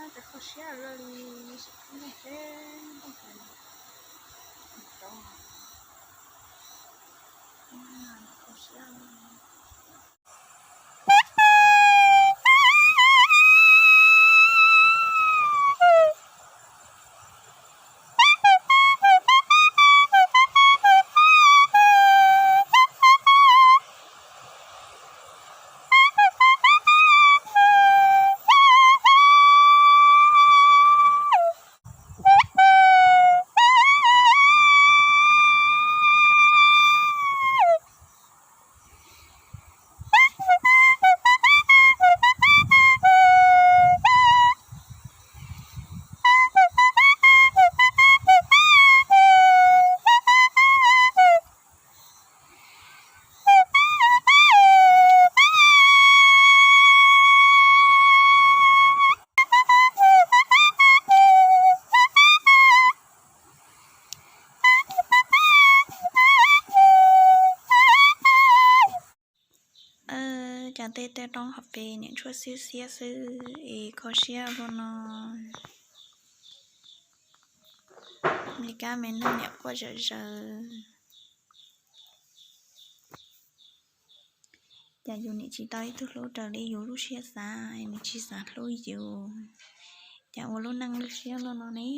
Kho siab lawm li, seb ntooj pem, kho siab. Cas tej tej roob hauv pes niam tshuaj xiab xiab xwb es kho siab luaj no. Li kab me neeg niam quaj zom zaws. Cas yus niam tsis tau ib tug hlub raws li yus lub siab xav, nws tsis xav hlub yus. Cas ua lub neej lwj siab luaj no ne.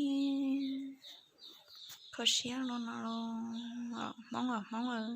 Kho siab luaj no los Hmoob aw Hmoob aw.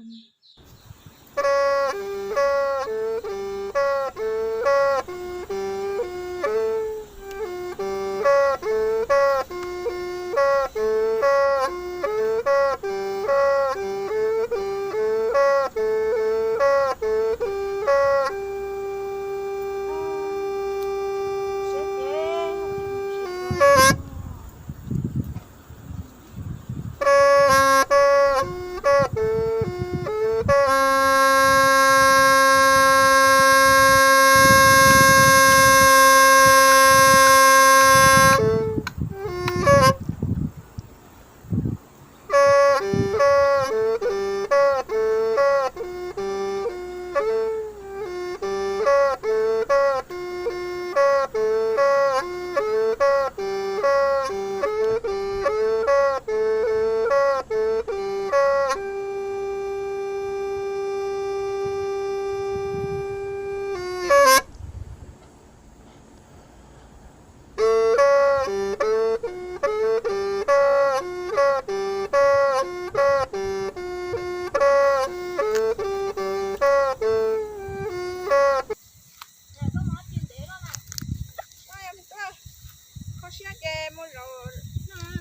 Kho siab ces mus zaum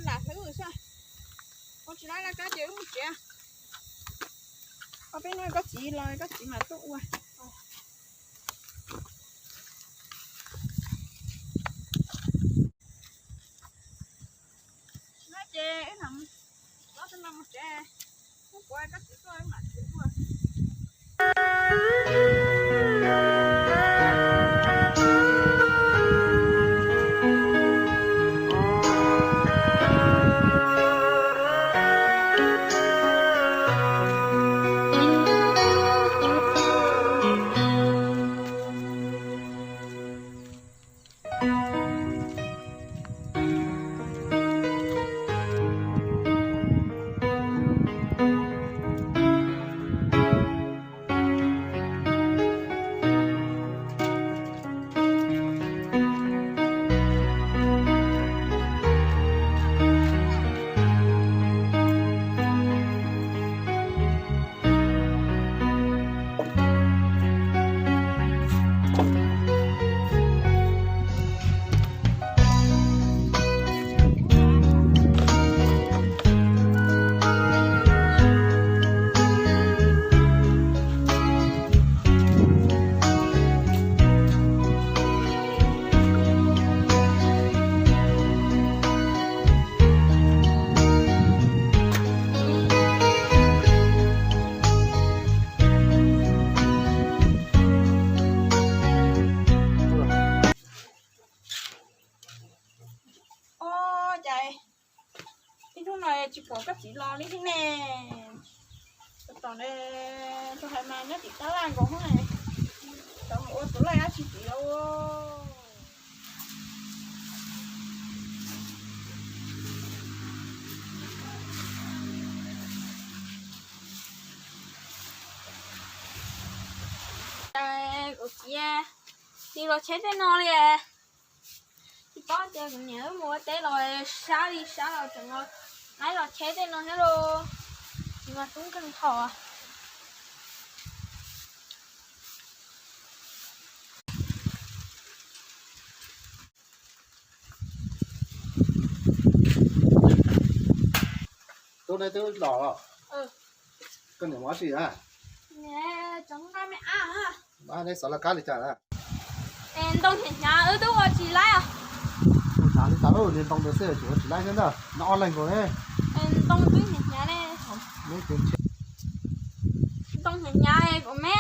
lam hlwb xwb. Ua tsis laib laj kab ces wb mus tsev. Ua peb hnub koj txiv los koj txiv mam tuaj ua. Ces wb no mus tsev, kuv koj txiv tuaj mam tsev ua. Ua cas ib hnub no tsis pom koj txiv los li thiab ne? Tom tom ne, tsis hais mas nyob tim tab laj nkaus ne, tau mus ua tus laij dab tsi tim los. Txiv, tsis los cheb tej no li. Tsis paub tias kuv niam wb mus ua teb los sab li sab los tseem los laib los cheb tej no thiab lauj. Txiv mas tub nkeeg thaum. Tub, neb twb los los? Koj niam mus dab tsi a? Neb xav laj kab li cas? Ntoo hnyav hnyav wb twb ua tsis laib. Ntoo hnyav li cas, niag ntoo ntawd xwb tsis ua tsis laib thiab ntag, neb ob leeg nkaus ne. Ntoo twb hnyav hnyav ne. Ntoo hnyav hnyav kuv me,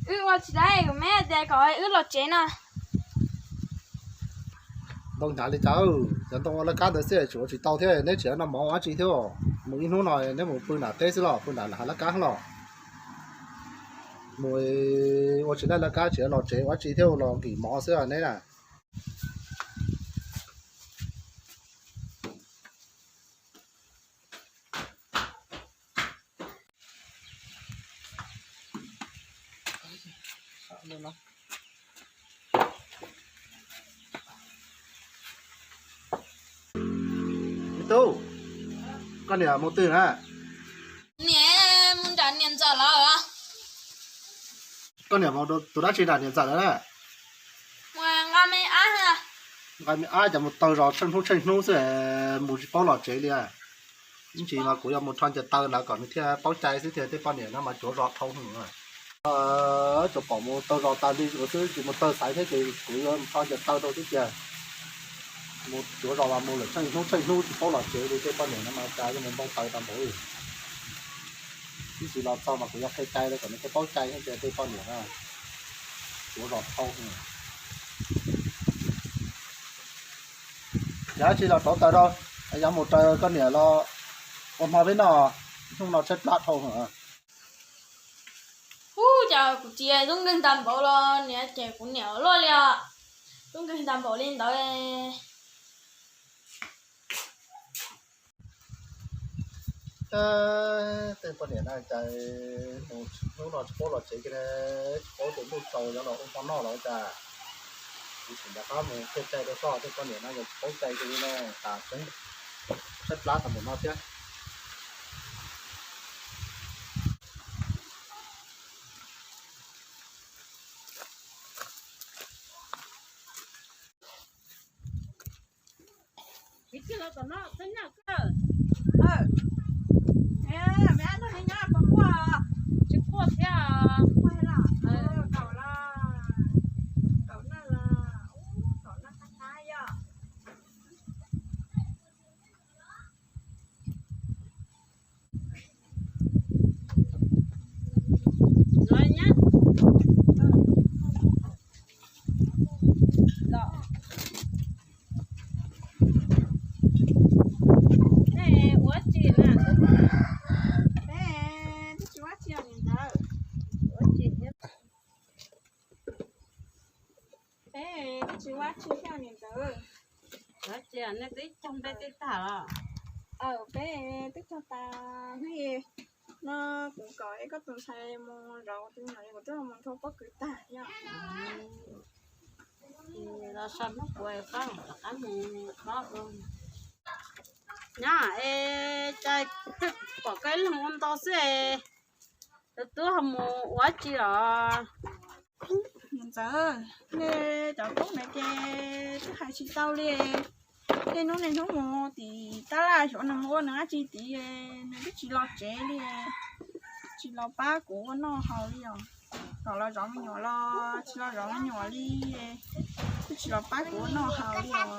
wb ua tsis laib kuv me tias kom wb los tsev no. Ntoo hnyav li cas, cov ntoo ua laj kab ntawd xwb tsis ua tsis tau thiab, neb tseem noj mov ua dab tsi thiab? Mus ib hnub no neb mus pw nram teb xwb los pw nram hav laj kab los? Mus ua tsis laib laj kab tsis los tsev ua dab tsi thiab los nkim mov xwb neb na. Tub, koj niam mus twg na? Niam mus nram niam ntxawm lawm. Koj niam mus tus dab tsi nram niam ntxawm lawm na? Mus nqa me ab. Nqa me ab cas mus taw zos tsheej hnub tsheej hnub xwb, mus tsis paub los tsev li. Ib ntsis mas kuv yuav mus rho ncaws taw ntawd kom nws thiaj paub cai xwb tiag, tej poj niam no mas cuav zos dhau heev. Tsuas pom mus taw zos tas li xwb, tsis mus taw xaiv thiab ces kuv yuav mus rho ncaws taw rau xwb tiag. Mus cuav zos mas mus lawm tsheej hnub tsheej hnub tsis paub los tsev li, tej poj niam no mas cas yuav mus npau taws tau npaum li. Ib ntsis los txog mas kuv yuav qhia cai rau kom nws thiaj paub cai thiab tiag, tej poj niam no cuav zos dhau heev. Yog dab tsi los rauv taws rau, yog mus raws koj niam los ua hmo peb noj, hnub no tshaib plab dhau. Ub, cas kuv txiv tub nkeeg tag npaum los niam ces kuv niam ua luaj li os. Tub nkeeg tag npaum li ntawd. Tej poj niam no cas mus hnub no tsis paub los tsev kiag, tsis paub tias ntuj tsaus yuav los ua hmo noj los cas. Kuv tseem rov qab mus qhia cai rau koj, tej poj niam no yog tsis paub cai kiag li na, tas tseeb, tshaib plab tag npaum no thiab. Tsis los tom no, txhob nyob kawg. Me ab nrog neb nyob puas quaj? Tsis quaj thiab. Kaum los, kaum no los, kaum no qab qab yog. Los nyab. Los. Peb ua tsi na? Peb twb tsis ua tsi os niam ntxawm. Ua tsi thiab? Peb twb tsis ua tsi thiab niam ntxawm. Ua tsi, nej twb cog nplej twb tag los? Aw, peb twb cog tas ne. No kuv kom ib koj tus ntxhais mus zov tus me nyuam, kuv twb mus nrhau pob kws tag yom. Los so hnub puas pab rov qab mus pab ua. Nyab es, cas pom koj ib leeg ua ntau xwb es, tus tub ho mus ua tsi los? Niam ntxawm, nej cov tub ntawd ces twb hais tsis tau li. Niaj hnub niaj hnub mus tim tab laj xyov nws mus ua nws dab tsi tid, nws twb tsis los tsev li, tsis los pab kuv ua noj haus li os. Kom los zov me nyuam los tsis los zov me nyuam li, twb tsis los pab kuv ua noj haus li os.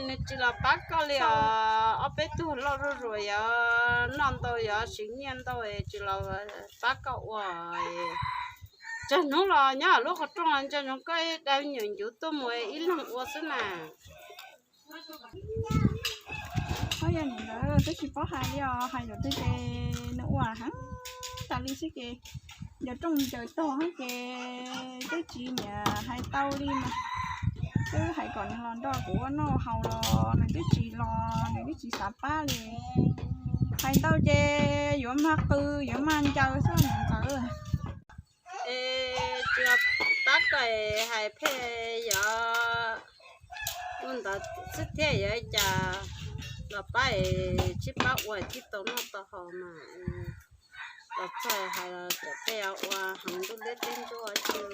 Nws tsis los pab koj li os, ob peb tug loj zuj zus yuav noj ntau yuav siv nyiaj ntau, tsis los pab koj ua. Tsawg hnub los nyob lub qhov rooj los ntsia ntsoov koj dai me nyuam ncuv tuaj mus ib leeg ua xwb na. Yog niam ntxawm twb tsis paub hais li os, hais yuav twg ces nws ua heev tas li xwb ces, ncaws rooj ncaws tog ces twb tsis niam hais tau li mas, twb hais kom nws los nrog kuv ua noj haus los nws twb tsis los, nws twb tsis xav pab li. Hais ntau ces yuav mag qw yuav mag ncaws xwb niam ntxawm. Es tsis los pab Pab koj hais phem yog ua ntawd xwb thiab, yog cas los pab es tsis pab ua thiaj tau noj tau haus mas. Los txog hais los cov tej ua heev ntuj liab teb ntsuab xwb.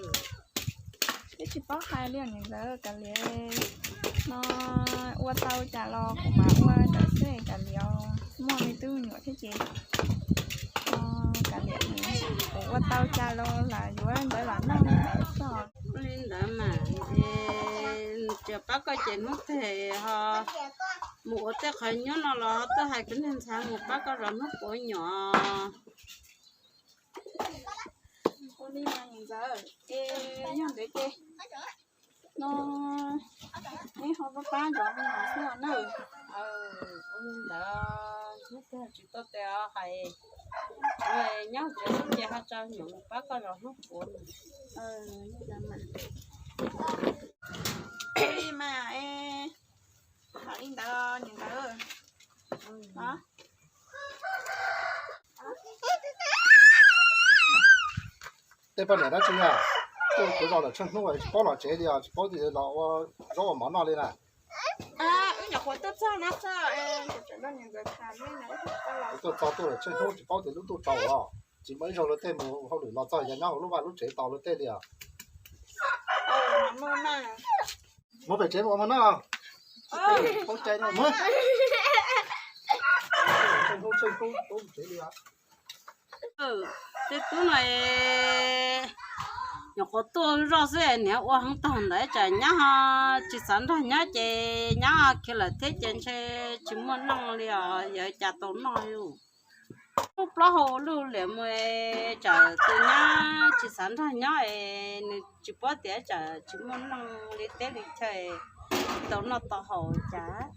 Twb tsis paub hais li niam ntxawm, kav liam no, ua tau cas los kuv mam ua ntawd xwb, kav liam, muaj me tub me nyuam thiab ces kav liam, kuv ua tau cas los lam yuav ntawd los noj li ntawd xwb. Ua li ntawd mas, tsis pab koj ces hnub twg ho mus ua tej qhov nyuaj no los tuaj hais kwv tij ntxhais mus pab koj zov hnub puav nyuam. Ua li mas niam ntxawm, es yog ntawd ces no neb ho pab pab zov me nyuam xwb os na. Ua li ntawd hnub twg tsis tuaj tes hais, nyob tsev xwb ces ho tsa me nyuam mus pab koj zov hnub puav. Li mas, li ntawd niam ntxawm. Tej poj niam dab tsi na, tuaj kuv zos lawm tsheej hnub tsis paub los tsev li os, tsis paub tias los ua zaub ua mov noj li na. Wb nyuam qhuav tuaj txog no, tuaj txog tuaj lawm tsheej hnub tsis paub tias lub ntuj tsaus os, tsis muaj ib zaug luag tej mus hauj lwm los txog yog nyob hauv lub vaj lub tsev tos luag tej li os. Mus pem tsev mus ua mov noj. Paub cai no, tsheej hnub tsheej hnub tub tsev li os. Tej tub no nyuam qhuav tuaj zoj xwb, niam ua heev tag ntawd tsam nyab ho tsis xav nrog nyob ces nyab khiav lawm thiab ces ntshe tsis muaj neej li os, yog cas tau noj li. Lub plaub hau luj liam mus, tsam tus nyab tsis xav nrog nyob es nws tsis paub tias tsam tsis muaj neej li teb li chaw, tsis tau noj tau haus cas.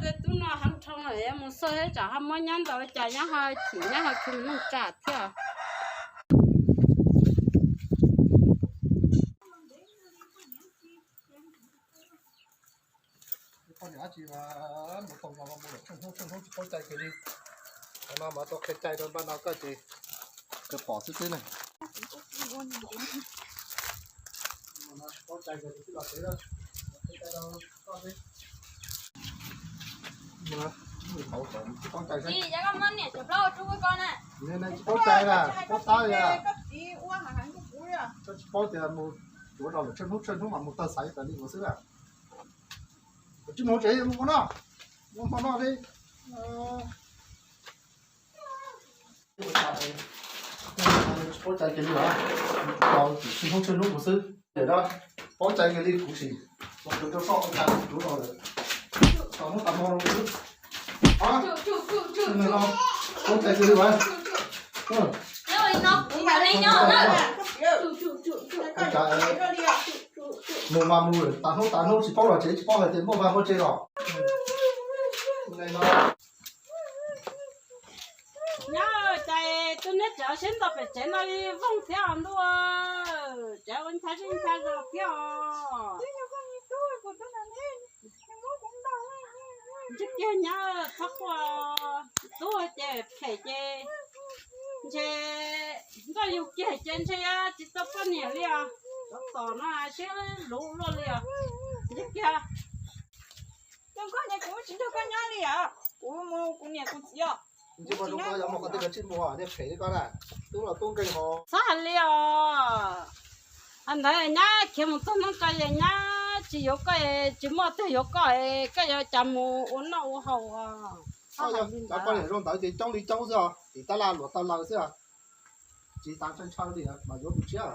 Tej tub no heev dhau lawm, mus xauj thiab tsam ho muab nyab ntaus cas nyab ho chim nyab ho khiav mus noj tshais thiab. Poj niam dab tsi mus tau no mus lawm tsheej hnub tsheej hnub tsis paub cai kiag li. Qhov no mas tau qhia cai rau npaj no koj ces kawg pom xwb xwb na. Tsis paub cai kiag li twb los tsev lawm. Tsis paub cai, tsis paub cai na, paub tab li. Koj tsis paub tias mus yuav los lawm tsheej hnub tsheej hnub mas mus tawg xaiv tas li ua xwb. Koj tsis mus tsev, mus ua noj, mus ua noj li. Tsis paub cai kiag li, tau tsheej hnub tsheej hnub mus xwb. Paub cai kiag li kuv sim, rau soj rau lawm, tau hnub tau hmo rau xwb. Paub cai kiag li. Mus mas mus tas hnub tas hnub tsis paub los tsev, tsis paub hais tias muaj vaj muaj tse los. Nyob cas tus niag tsev siab ntau pem tsev no li voog thiab os ntuj, tsev ua ncha zej ncha zos thiab os. Ntshe kiag nyab txhob quaj, tub ces phem ces ntshe nrog yus kiag ces ntshe tsis tau poj niam li os. Cov tom no siab luv luaj li os. Ntshe kiag. Zoo nkauj ne, kuv tsis nrog koj nyob li os, kuv mus kuv niam kuv txiv os. Tsis muaj zoo nkauj, yog muaj qhov twg koj tsis mus, niag phem li koj na, tub los tub nkeeg hos. Txhob hais li os. Ntawd nyab khiav mus txog hnub koj es nyab tsis yuav koj, tsis muaj twg yuav koj, koj yuav cas mus ua noj ua haus os. Cov poj niam zoo ntawd ces coob li coob xwb os, tim tab laj luam taw laws xwb os. Tsis tas ntshaw ntshaw li mas yuav tus tshiab.